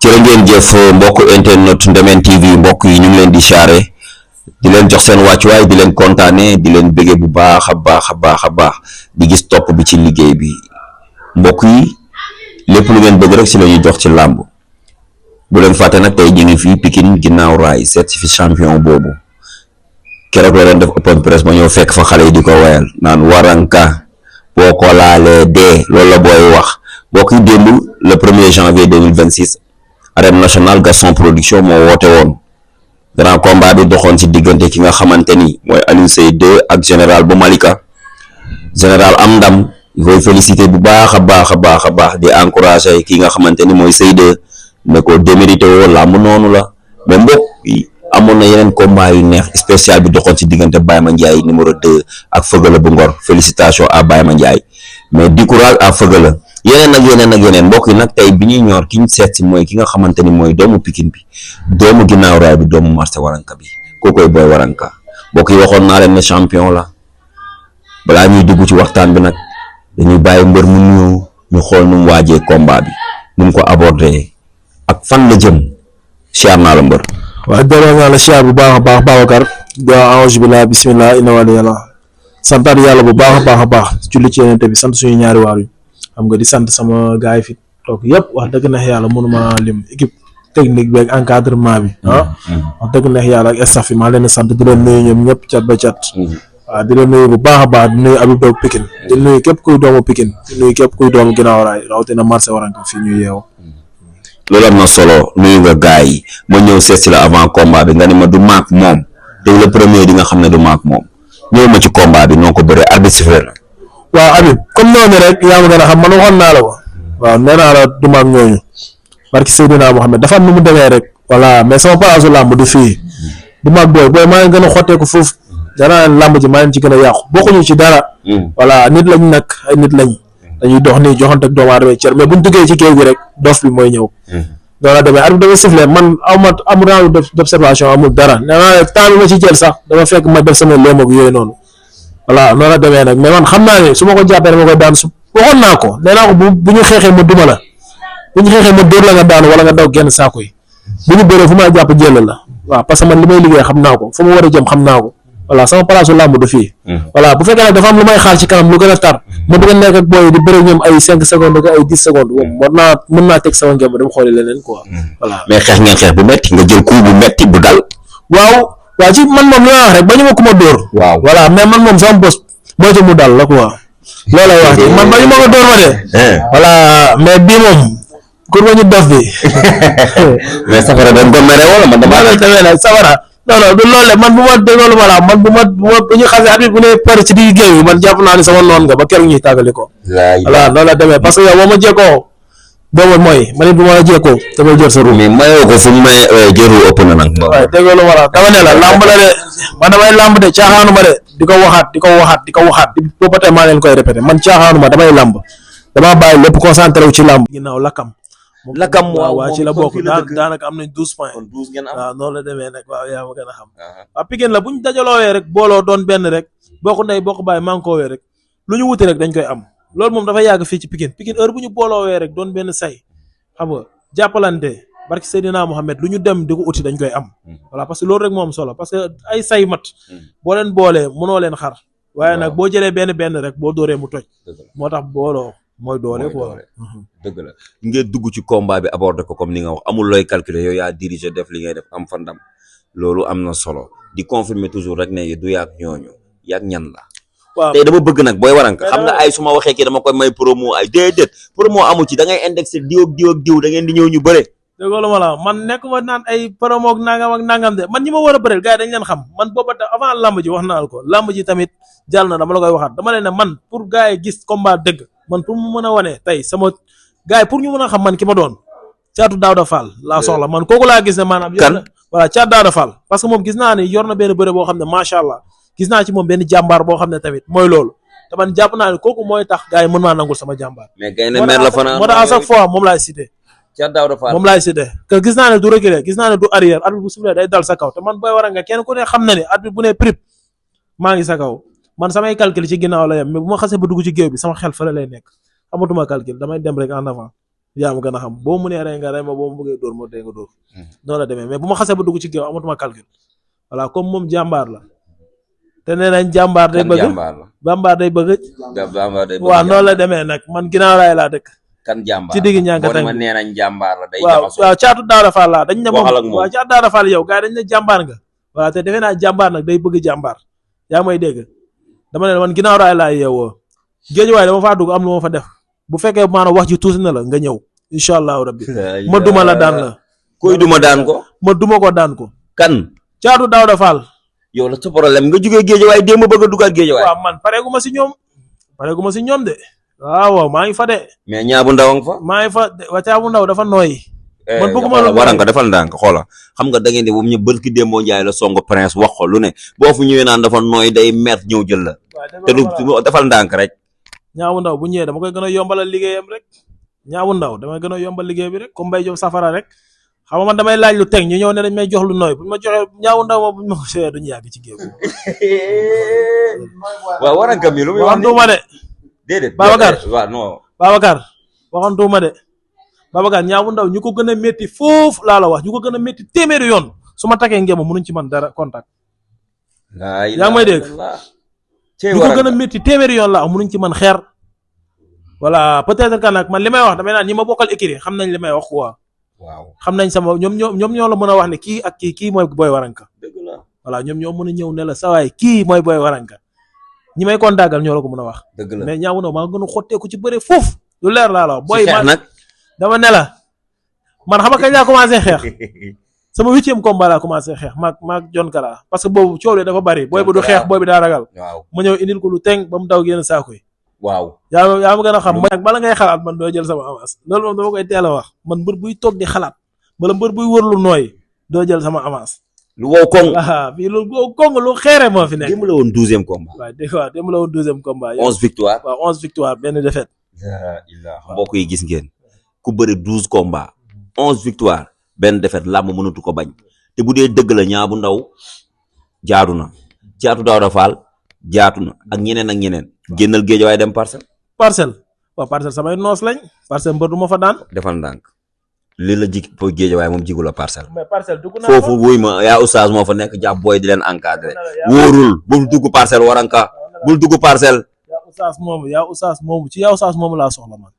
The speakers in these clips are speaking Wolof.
jërë ngeen jëf mbokk internet Ndemen TV mbokk yi ñu ngi leen di xaare di leen jox seen wàccuwaay di leen kontaane di leen bëgge bu baax a baax di gis topp bi ci liggéey bi mbokk yi lépp lu ngeen bëgg rek si la ñuy jox ci làmb bu leen fàtte nag tey ñu ngi fii Pikine ginnaaw raay certifié champion boobu keroog la leen def open press ma ñëw fekk fa xale yi di ko wayal naan waranka boo ko laalee dee loolu la booy wax mbokk yi démb le 1er janvier 2026 arène nationale Gaston Production moo woote woon grand combat bi doxoon ci diggante ki nga xamante ni mooy Alioune Seye 2 ak général bu Malika général am ndam di koy félicité bu baax a baax di encouragé ki nga xamante ni mooy Seye 2 ne ko démérité woo làmb noonu la mais mbokk yi amoon na yeneen combat yu neex spécial bi doxoon ci diggante Baye Mandiaye numéro 2 ak Feugeula bu Ngor félicitations à Baye Mandiaye mais di courage à Feugeula yeneen ak yeneen mbokk yi nag tey bi ñuy ñor ki ñu seet si mooy ki nga xamante ni mooy doomu Pikine bi doomu ginnaaw raay bi doomu marché waranka bi kookoy Boy Waranka mbokk yi waxoon naa leen ne champion la balaa ñuy dugg ci waxtaan bi nag dañuy bàyyi mbër mu ñu xool nu mu waajee combat bi nu mu ko abordé ak fan la jëm siyaar naa la mbër. waaw delloo naa la siyaar bu baax a baax Babacar di a'uuzu billahi bismillah inna wali yàlla santaat yàlla bu baax a baax julli ci yeneen bi sant suñu ñaari waar yi xam nga di sant sama gaay fi toog yëpp wax dëgg neex yàlla mënuma lim équipe technique beeg encadrement bi wax dëgg neex yàlla ak staff yi maa leen di sant di leen nuyu ñoom ñëpp cat ba cat waaw di leen nuyu bu baax a baax di nuyu Habib Dog Pikine di nuyu képp kuy doomu Pikine di nuyu képp kuy doomu ginnaaw raay rawatina marché waranka fii ñuy yeewu. loolu am na solo nuyu nga gaay yi ma ñëw seet si la avant combat bi nga ni ma du maak moom te le premier di nga xam ne du maak moom ñëw ma ci combat bi noo ko bëree arbitre sifflé la. waaw Habib comme noonu rek yaa ma gën a xam man waxoon naa la ko waaw nee naa la du maag ñooñu barki Seydina Mohamed dafa am nu mu demee rek voilà mais sama palaasu làmb du fii du maag booy maa ngi gën a xotteeku foofu danaa leen làmb ji maa leen ci gën a yàqu bokkuñu ci dara voilà nit lañ nag ay nit lañ dañuy dox nii joxante ak doomu aadama cër mais buñ duggee ci géew gi rek dof bi mooy ñëw noonu la demee arbitre dafa sifflé man am round d'observation amul dara nee naa temps bi ma ci jël sax dama fekk ma def sama léem ak yooyu noonu voilà noonu la demee nag mais man xam naa ne su ma ko jàppee dama koy daan su waxoon naa ko nee naa ko bu ñu xeexee ma duma la bu ñu xeexee ma dóor la nga daanu wala nga daw genn saako yi bu ñu bëree fu ma jàpp jël la waaw parce que man li may liggéey xam naa ko fu ma war a jëm xam naa ko voilà sama palaasu làmb du fii voilà bu fekkee nag dafa am lu may xaar ci kanam lu gën a tar ma bëgg a nekk ak booy di bëri ñoom ay 5 secondes ak ay 10 secondes moom mën naa teg sama ngëm dem xooli leneen quoi voilà. mais xeex ngeen xeex bu metti nga jël coup bu metti bu dal. waaw ci man moom li ma wax rek ba ñu ma ku ma dóor. waaw voilà mais man moom sama bos moo ci mu dal la quoi loolay wax ji man ba ñu ma ko dóor ma de. voilà mais bii moom kur ma ñu dof bi. mais safara dañ ko mere wala man damaa demee nag safara. non du loolu man bu ma déggoo lu ma la man bu ñu xasee at bi bu ne pare ci digg géew bi man jàpp naa ne sama noon nga ba keroog ñuy tàggali ko. voilà noonu la demee parce que yow boo ma jekkoo boobu mooy man it bu ma la jekkoo damay jël sa ruum. mais mayoo ko fu mu may jëru ëpp na nag. waaye déggoo lu ma la dama ne la làmb la de man damay làmb de caaxaanu ma de di ko waxaat boobu ba tey maa leen koy répété man caaxaanu ma damay làmb damaa bàyyi lépp concentré wu ci làmb. ginnaaw lakkam waaw ci la bokk daanaka am nañ 12 points waaw noonu la demee nag waaw yaa ma gën a xam waaw Pikine la bu ñu dajaloowee rek booloo doon benn rek bokk ndey bokk bàyyi mankoowee rek lu ñu wuti rek dañ koy am loolu moom dafa yàgg fii ci Pikine heure bu ñu booloowee rek doon benn say xam nga jàppalante barki Seydina Mohamed lu ñu dem di ko uti dañ koy am voilà parce que loolu rek moom solo parce que ay say mat boo leen boolee mënoo leen xar waaye nag boo jëlee benn rek boo dóoree mu toj moo tax booloo mooy doole quoi dëgg la ngeen dugg ci combat bi aborder ko comme ni nga wax amul looy calculer yow yaa diriger def li ngay def am fa ndam loolu am na solo di confirmer toujours rek ne du yaag ñooñu yaag ñan la. waaw tey dama bëgg nag Boy Waranka xam nga ay su ma waxee kii dama koy may promo ay déedéet promo amu ci da ngay indexé diw ak diw da ngeen di ñëw ñu bëre. déggoo la ma la man nekkuma naan ay promo ak nangam de man ñi ma war a bëreel gars yi dañ leen xam man booba avant lamb ji wax naa la ko lamb ji tamit jàll na dama la koy waxaat dama leen ne man pour gars yi gis combat dëgg man pour mu mën a wane tey sama gars yi pour ñu mën a xam man ki ma doon Caatu Daawda Fall laa soxla man kooku laa gis ne maanaam kan voilà Caatu Daawda Fall parce que moom gis naa ne yor na benn bëre boo xam ne macha allah gis naa ci moom benn jàmbaar boo xam ne tamit mooy loolu te man jàpp naa ne kooku mooy tax gars yi mën maa nangul sama jàmbaar mais gaynde mer la fanaan moo tax à chaque fois moom laay cité Caatu Daawda Fall moom laay cité que gis naa ne du reculer gis naa ne du arrière arbitre bu soufflé day dal sa kaw te man Boy Waranka kenn ku ne xam na ne arbitre bu ne prip maa ngi sa kaw man samay calcul ci ginnaaw la yem mais bu ma xasee ba dugg ci géew bi sama xel fële lay nekk amatuma calcul damay dem rek en avant yaa ma gën a xam boo mënee rey nga rey ma boo mu bëggee dóor moo dee nga dóor noonu la demee mais bu ma xasee ba dugg ci géew amatuma calcul voilà comme moom jàmbaar la te nee nañ jàmbaar day bëgg jàmbaar day bëgg waaw noonu la demee nag man ginnaaw raay laa dëkk kan jàmbaar ci digg ñànk tey nee nañ jàmbaar la day waaw caatu Daara Fall laa dañ ne moom waaw caatu Daara Fall yow gars yi dañ ne jàmbaar nga voilà te defe naa jàmbaar nag day bëgg jàmbaar yaa may dégg dama ne man ginnaaw raay laa yeewoo géej waaye dama faa dugg am lu ma fa def bu fekkee maanaam wax ji tuuti na la nga ñëw incha allahu rabbi ma duma la daan la koy duma daan ko ma duma ko daan ko kan caatu Daara Fall yow la sa problème nga jógee géej waaye démb bëgg a dugaat géej waaye waaw man pareegu ma si ñoom de waaw maa ngi fa de mais ñaabu ndaw nga fa maa ngi fa wa caabu ndaw dafa nooy man bëgguma la waranka defal ndànk xoola xam nga da ngeen di bu ñu bërki démboo njaay la songo prince wax ko lu ne boo fu ñëwee naan dafa nooy day mer ñëw jël la te du defal ndànk rek ñaawu ndaw bu ñëwee dama koy gën a yombalal liggéeyam rek ñaawu ndaw damay gën a yombal liggéey bi rek comme Mbaye Diop safara rek xam nga man damay laaj lu teg ñu ñëw ne dañ may jox lu nooy bu ñu ma joxee ñaawu ndaw moom bu ñu ma ko joxee duñu yàgg ci géew waaw waranka mi lu muy wax waxantuma de déedéet Babacar waaw non Babacar waxantuma de Babacar ñaawu ndaw ñu ko gën a métti foofu laa la wax ñu ko gën a métti téeméeri yoon su ma takkee ngeen mënuñ ci man dara contact yaa ngi may dégg ñu ko gën a métti téeméeri yoon la mënuñ ci man xeer voilà peut-être que nag man li may wax damay naan ñi ma bokkal écurie xam nañ li may wax quoi waaw xam nañ sama ñoom ñoo la mën a wax ne kii ak kii mooy Boy Waranka dëgg la voilà ñoom ñoo mën a ñëw ne la sawaay kii mooy Boy Waranka ñi may kontaagal ñoo la ko mën a wax dëgg la mais ñaawu na maa gën a xotteeku ci bëre foofu lu leer laa la wax booy ma nag dama ne la man xam nga kañ laa commencé xeex sama 8e combat laa commencé xeex maag John Kara parce que boobu coow dafa bari booy bi du xeex booy bi daa ragal waaw ma ñëw indil ko lu teng ba mu daw génn saako yi waaw yaa ma gën a xam man bala ngay xalaat man doo jël sama avance loolu moom dama koy teel a wax man mbër buy toog di xalaat wala mbër buy wër lu nooy doo jël sama avance lu wow koŋ fii lu wow koŋ lu xeere moo fi nekk démb la woon 12e combat waaw démb la woon 12e combat 11 victoire waaw 11 victoire benn défaite mbokk yi gis ngeen ku bëri 12 combat 11 victoire benn défaite làmb mënatu ko bañ te bu dee dëgg la ñaa bu ndaw jaadu na caatu Daouda Fall jaatu na ak ñeneen génnal géej waaye dem parcelle waaw parcelle samay noos lañ parcelle mbër du ma fa daan defal ndànk li la jig po géej waaye moom jigu la parcelle mais parcelle dugg naa foofu wuy ma yaa oustaz moo fa nekk jàpp booy di leen encadré wóorul bul dugg parcelle waranka bul dugg parcelle yaa oustaz moomu ci yaa oustaz moomu laa soxla man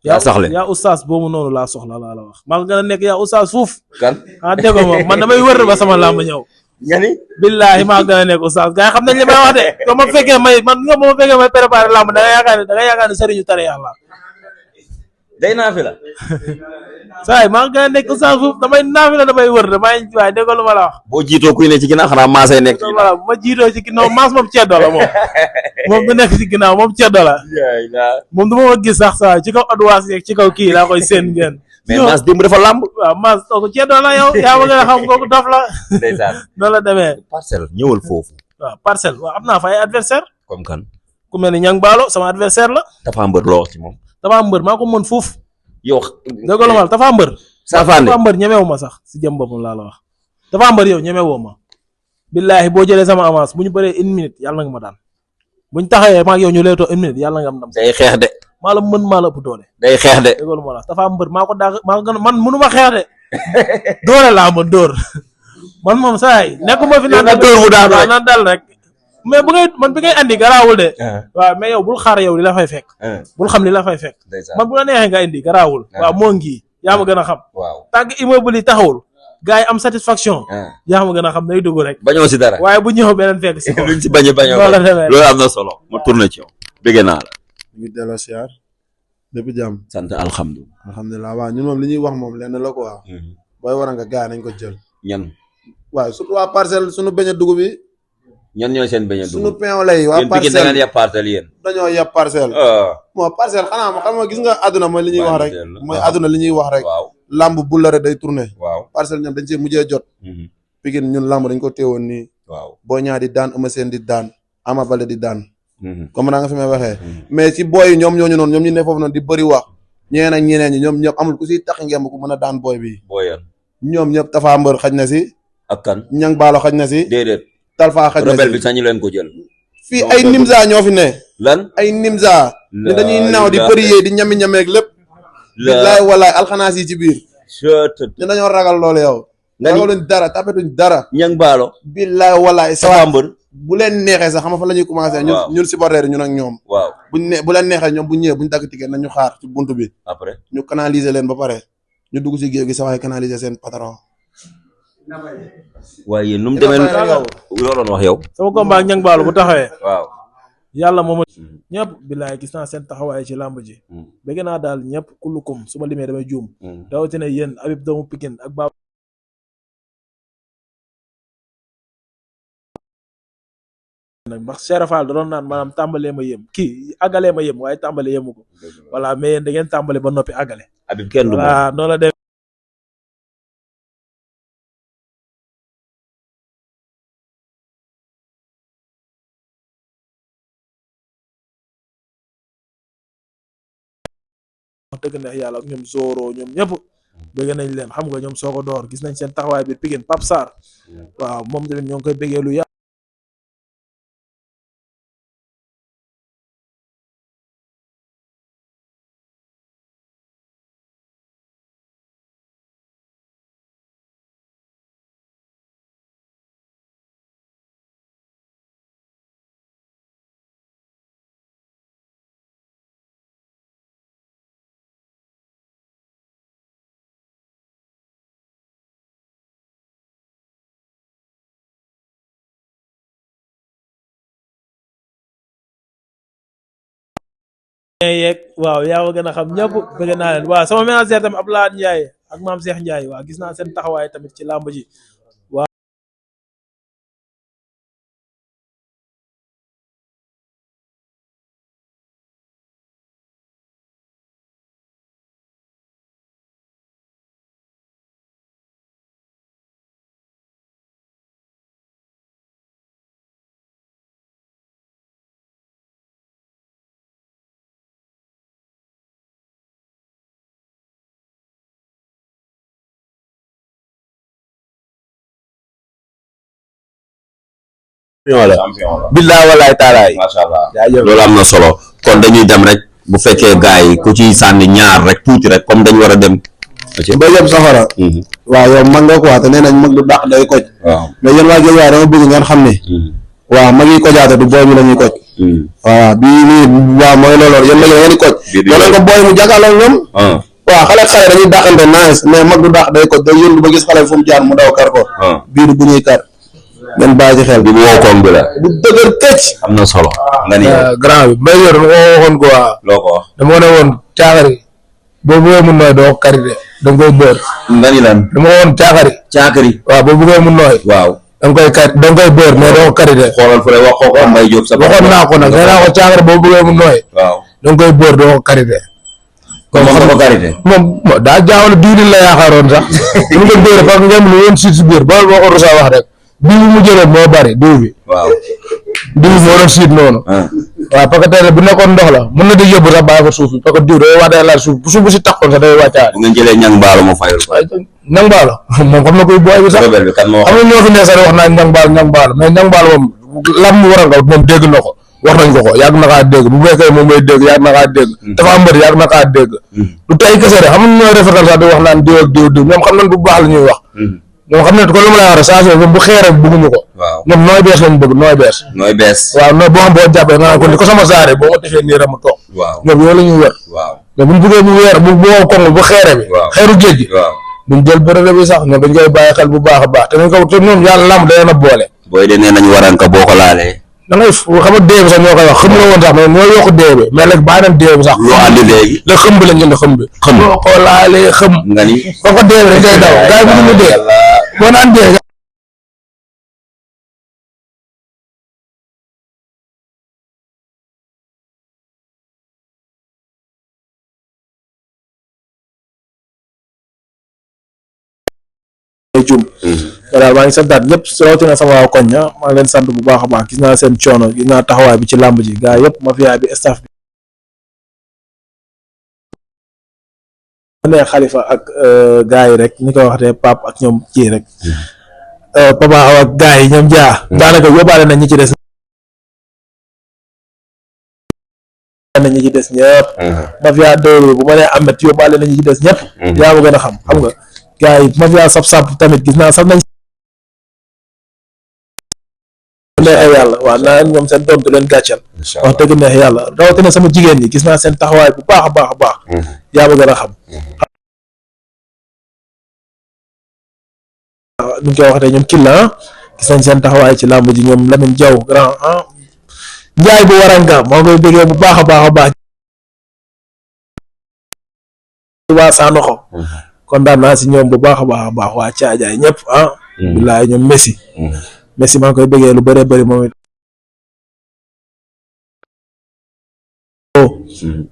yaa saxle yaa oustaz boobu noonu laa soxla laa la wax maa ngi gën a nekk yaa oustaz fuuf kan déggoo ma man damay wër ba sama làmb ñëw ñani billaahi maa ngi gën a nekk oustaz gars yi xam nañ li may wax de soo ma fekkee may préparé làmb da nga yaakaar ne sëriñu tare yàlla day naa fi la saay maa ngi gën a nekk oustaz fuuf damay naafi la damay wër damay waaye déggoo lu ma la wax boo jiitoo kuy ne ci ginnaaw xanaa maasay nekk bu ma jiitoo ci ginnaaw maas moom ceddo la moom du nekk ci ginnaaw moom ceddo la moom du ma gis sax saa ci kaw adwaas yeeg ci kaw kii laa koy seen ngeen mais maas démb dafa làmb waaw maas kooku ceddo la yow yaa ma gën a xam kooku dof la ndeysaan noonu la demee parcelle ñëwal foofu waaw parcelle waaw am naa fa ay adversaire comme kan ku mel ni ñang baalo sama adversaire la Tapha Mbeur loo wax ci moom Tapha Mbeur maa ko mën foofu yow dégg nga Tapha Mbeur Tapha Mbeur ñemewu ma sax si jëm boppam laa la wax Tapha Mbeur yow ñemewoo ma billaahi boo jëlee sama avance bu ñu bëree 1 minute yàlla nga ma daan bu ñu taxawee maag yow ñu leetoo 1 minute yàlla nga am ndam day xeex de maa la mën maa la ëpp doole day xeex de dégg nga ma la Tapha Mbeur maa ko daa maa ko gën man mënu ma xeex de doole laa ma dóor man moom saa yi nekkuma fi naan dóor bu daan rek naan dal rek mais bu ngay man bi ngay andi garaawul de waaw mais yow bul xaar yow li la fay fekk bul xam li la fay fekk man bu la neexee nga indi garaawul waaw moo ngi yaa ma gën a xam tàgg immeuble yi taxawul gars yi am satisfaction yaa ma gën a xam day dugg rek bañoo si dara waaye bu ñëw beneen fekk si luñ si bañee bañoo loolu am na solo ma tourné ci yow bëgg naa la ñu ngi delloo siyaar lépp jàmm sant alhamdulilah waaw ñun moom li ñuy wax moom lenn la quoi Boy Waranka gars nañ ko jël ñan waaw surtout waa parcelle suñu beñ a dugub bi ñan ñooy seen beñ a dugub suñu pain lay waa parcelle yéen parcelle yéen dañoo yeb parcelle moo parcelle xanaa ma xam nga gis nga àdduna mooy li ñuy wax rek mooy àdduna li ñuy wax rek lamb bu la rek day tourné parcelle ñoom dañ see mujjee jot Pikine ñun lamb dañ ko téewoon nii Boy Niang di daan Eumeu Sène di daan Ama Baldé di daan comme naa nga fi may waxee mais ci booy yi ñoom ñooñu noonu ñoom ñu ne foofu noonu di bëri wax ñeneen ak ñeneen ñi ñoom ñëpp amul ku siy tax ngemb ku mën a daan booy bi ñoom ñëpp Tapha Mbeur xaj na si ak kan ñang baalo xaj na si déedéet Talfa xaj na si rebelle bi sañu leen ko jël fii ay nimza ñoo fi ne lan ay nimza ne dañuy naaw di bëri yee di ñami-ñameeg lépp billaay wallaay alxanaas yi ci biir. ñu dañoo ragal loolu yow. ragaluñ dara tapetuñ dara. ñang baalo. billaay wallaay sa mbër. bu leen neexee sax xam nga fa la ñuy commencé. ñun supporter ñun ak ñoom. waaw bu leen neexee ñoom bu ñëwee buñ dagg ticket nañu xaar ci buntu bi. après ñu canaliser leen ba pare ñu dugg ci géew gi sa waay canaliser seen patron. waaye nu mu demee loo doon wax yow. sama combat ak ñang baalo bu taxawee. waaw yàlla moom ñëpp billaay gis naa seen taxawaay ci làmb ji. bëgg naa daal ñëpp kullukum su ma limee damay juum. rawatina yéen Habib doomu Pikine ak Baba. ndax Cheikh Fall da doon naan maanaam tàmbalee ma yëm kii àggalee ma yëm waaye tàmbale yëmu ko. voilà mais yéen da ngeen tàmbale ba noppi àggale. Habib kenn du voilà noonu la dem. wax dëgg neex yàlla ak ñoom Zoro ñoom ñëpp bëgg nañ leen xam nga ñoom Soko Door gis nañ seen taxawaay biir Pikine Pape Sarr waaw moom tamit ñoo ngi koy bëggee lu yàlla. yeeg waaw yaa ma gën a xam ñëpp bëgg naa leen waaw sama ménagère tamit Abdoulaye Ndiaye ak maam Cheikh Ndiaye waaw gis naa seen taxawaay tamit ci làmb ji waaw billaay walaay taalaay. macha allah loolu am na solo. kon dañuy dem rek bu fekkee gars yi ku ci sànni ñaar rek tuuti rek comme dañu war a dem. ba yëpp safara. waaw yow mag nga quoi te nee nañ mag du dàq day koj. waaw mais yéen waa Guèye waaye dama bëgg ngeen xam ne. waaw mag yi kojaate du booy mi la ñuy koj. waaw bii nii waaw mooy loolu yéen mag yi ngeen di koj. loolu ko booy mu jàkkaarloo ñoom. waaw xale dañuy dàqante nice mais mag du dàq day koj day yëndu ba gis xale fu mu jaar mu daw kar ko. bii du bu ñuy kar. ngeen bàyyi ci xel bi bu wow koom bi la. bu dëgër këcc. am na solo. nga ni grand bi mbay yor dama ko waxoon quoi. loo ko wax dama ko ne woon caakari boo bëggee mu nooy doo ko karité da nga koy bër. nga ni lan. dama ko woon caakari. waaw boo bëggee mu nooy. waaw da nga koy kar da nga koy bër mais doo ko karité. xoolal fële wax ko Mbaye Diop sa. waxoon naa ko nag nee naa ko caakari boo bëggee mu nooy. waaw da nga koy bër doo ko karité. kon xam nga karité. moom daa jaawale diwlin la yaakaaroon sax. mu ngi bëre parce que ngeen lu woon siit si biir ba boo ko rusaa wax rek. diw bi mu jëloon moo bari diw bi. waaw diw bi moo doon siit noonu. waaw parce que tey bu nekkoon ndox la mën na di yóbbu sax bàyyi ko suuf bi parce que diw day wax day laal suuf bu si taxoon sax day wàccaale. bu ngeen jëlee ñang baalo ma fayal ko. ñang baalo moom xam na koy booy bi sax. rebelle bi kan moo xam nga ñoo fi ne sax wax naa ñang baalo mais ñang baalo moom lam mu war a ngaw moom dégg na ko wax nañ ko yàgg na kaa dégg bu fekkee moom may dégg yàgg na kaa dégg. dafa am mbër yàgg na kaa dégg. lu tey kese rek xam nga ñooy rafetal sax di wax naan diw ak diw ñoom xam nañ bu baax la ñuy wax. ñoom xam ne ko lu ma la wax rek bu xeere bëgguñu ko. waaw ñoom nooy bees lañ bëgg nooy bees. nooy bees waaw nooy boo xam boo jàppee nga ko ni ko sama saare boo ko defee nii rek mu toog. waaw ñoom yooyu la ñuy wër. waaw mais bu ñu bëggee mu weer bu boo koŋ bu xeere bi. waaw xeeru géej gi. waaw duñ jël bërëb bi sax ñoom dañ koy bàyyi xel bu baax a baax te nañ ko te ñoom yàlla lamb day na boole. booy de nee nañu waranka boo ko laalee. da ngay xam nga dee bi sax ñoo koy wax xam nga woon sax mais ñoo yokk dee bi mais léegi bàyyi nañ dee bi sax. loo andi léegi. la xëm bi lañ jënd xëm bi. xëm boo ko laalee xëm. nga ni boo ko dee bi rek day daw gars yi bu ñu dee boo naan dee. voilà maa ngi santaat ñëpp rawatina sama waa koñ maa ngi leen sant bu baax a baax gis naa seen coono gis naa taxawaay bi ci làmb ji gaa yëpp mafia bi staff bi ne Xalifa ak gaa yi rek ni ko waxtee Pape ak ñoom kii rek Papa Aw ak gaa yi ñoom jaa daanaka yóbbaale nañ ñi ci des na ñi ci des ñëpp mafia dóor bu ma nee amet yóbbaale na ñi ci des ñëpp yaa ma gën a xam nga gars yi mafia sap tamit gis naa sax nañ neex yàlla waaw naa ñoom seen doom du leen gàccal wax dëgg neex yàlla rawatina sama jigéen ñi gis naa seen taxawaay bu baax a baax a baax yaa ma gën a xam ñu ngi koy wax de ñoom killa gis nañ seen taxawaay ci làmb ji ñoom Lamine Diaw grand Njaay bu waranga moo koy bëggee bu baax a baax a baax waa Sanoxo kontaan naa si ñoom bu baax a baax a baax waa Caajaay ñëpp bilaay ñoom Messi maa ngi koy bëggee lu bëree bëri moom it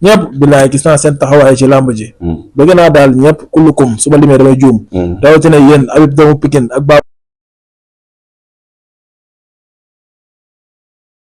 ñëpp bilaay gis naa seen taxawaay ci làmb ji bëgg naa daal ñëpp kullukum su ma limee damay juum rawatina yéen Habib doomu Pikine ak